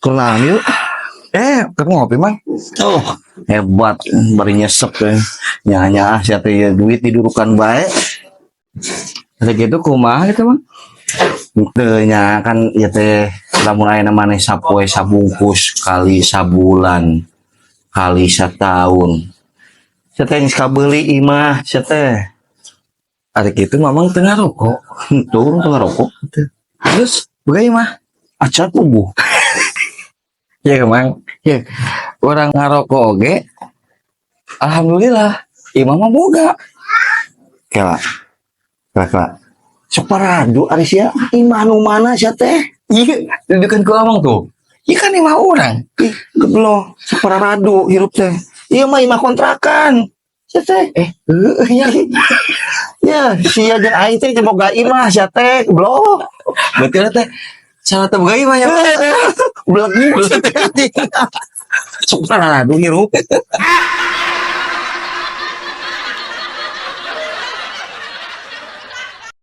Kunaon yuk? Eh, keur ngopi, Mang. Oh, hebat, bari nyesep ya. Nya sia teh ya, duit didurukan bae. Ada gitu kumaha gitu, Mang? Teu nya kan ya teh, lamun aya maneh sapoe sabungkus kali sabulan kali satahun. Sia teh geus kabeuli imah sia teh. Ada gitu Mamang teu ngarokok. Henteu, urang teu ngarokok. Terus boga imah? Acan puguh. Ya, Mang. Ya, urang ngarokok oge. Alhamdulillah, imah mah boga. Kela. Kela kela. Sok paradu ari sia, imah nu mana sia teh? Iya, dudukan ku Amang tuh. Iya kan imah urang. Ih, goblok, sok paradu hirup teh. Ieu mah imah kontrakan. Sia teh. Eh, heueuh nya. Ya, sia jeung aing teh boga imah sia teh, goblok. Berarti teh salah teu boga imah ya. Belegu sia teh. Sok paradu hirup.